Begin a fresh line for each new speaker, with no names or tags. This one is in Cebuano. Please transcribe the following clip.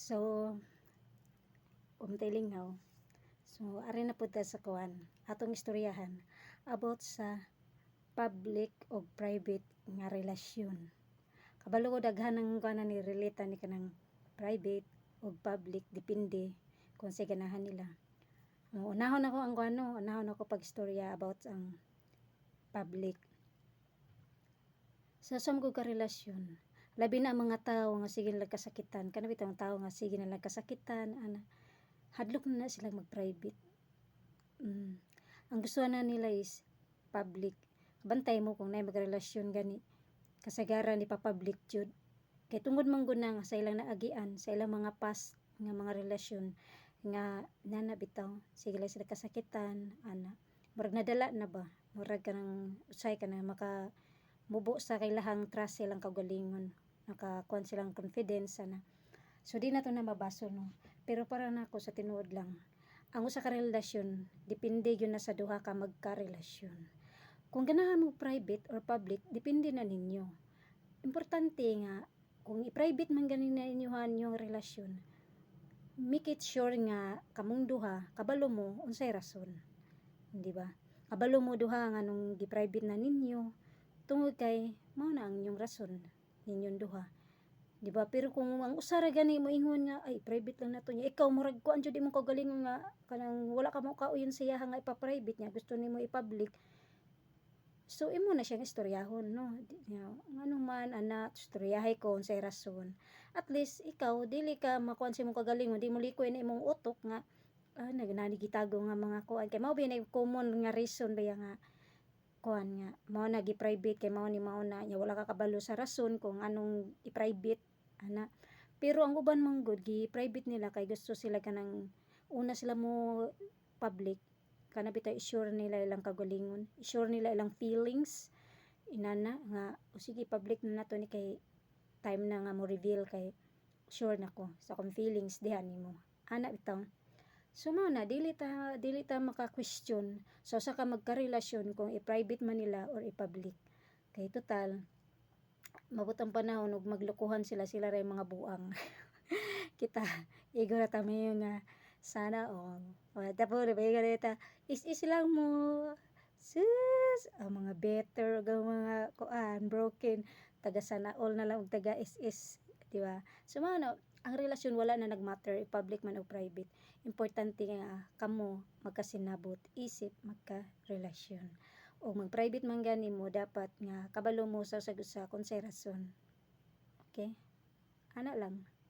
So, umtay linghaw. So, ari na pud ta sa kuan, atong istoryahan about sa public o private nga relasyon. Kabalo ko daghan ang kuan ni relate ni kanang private o public, depende kung sa ganahan nila. Unahon ako ang kuan no, unahon ako pag-istorya about ang public. Sa usa ko ka relasyon, labi na ang mga tao nga sige nilang kasakitan, kana bitawng tao nga sige nilang kasakitan, ana, hadlok na na silang mag-private. Ang gusto na nila is public. Bantay mo kung naay magrelasyon gani, kasagaran ipa-public jud. Kay tungod man gud na nga sa ilang naagian, sa ilang mga past nga mga relasyon nga nana bitaw, sige lang sila kasakitan, ana. Murag nadala na ba? Murag kanang usahay ka na maka mubo sa kailahang trust sa ilang kaugalingon. Nakakuan silang confidence ana. So di na to na mabaso, no. Pero para nako, sa tinuod lang, ang usa ka relasyon depende gyud na sa duha ka magkarelasyon. Kung ganahan mo private or public, depende na ninyo. Importante nga kung i-private man gani na inyohan yung relasyon, make it sure nga kamong duha kabalo mo unsay rason. Di ba? Kabalo mo duha nga nung gi-private na ninyo tungod kay mao na ang inyong rason ninyong duha. Di ba? Pero kung ang usa ra gani moingon nga, "Ay, private lang nato," niya, ikaw murag kuan jud imong kaugalingon nga kanang wala ka mo kauyon siya nga ipa-private niya, gusto nimo i-public. So imo na siyang istoryahon, no. Ngano man ana, istoryahay ko unsay rason. At least ikaw dili ka makuan sa imong kaugalingon, di mo likoy na imong utok nga ah, nag gitago nga mga kuan kay mao ba na common nga reason ba nga kuan nga mao na gi-private kay mao ni mao na nya wala ka kabalo sa rason kung anong i-private ana. Pero ang uban man gud gi-private nila kay gusto sila kanang una sila mo public, kana bitaw i-sure nila ilang kaugalingon, i-sure nila ilang feelings inana nga o sige, public na nato ni kay time na nga mo reveal kay sure na ko sa akong feelings diha nimo ana bitaw. So mao na, dili ta maka-question sa usa ka magkarelasyon kung i-private man nila or i-public kay total mabot ang panahon ug maglokohan sila, sila ray mga buang. Kita igo ra ta mayo nga sana all. O tapo ba ta is lang mo sus ang mga better ug ang mga kuan broken, taga sana all na lang ug taga is, di ba? So mao na ang relasyon, wala na nagmatter i-public man o private. Importante nga kamo magkasinabot isip magka-relasyon o mag-private man gani mo, dapat nga kabalo mo sa usag usa kung say rason. Okay, ana lang.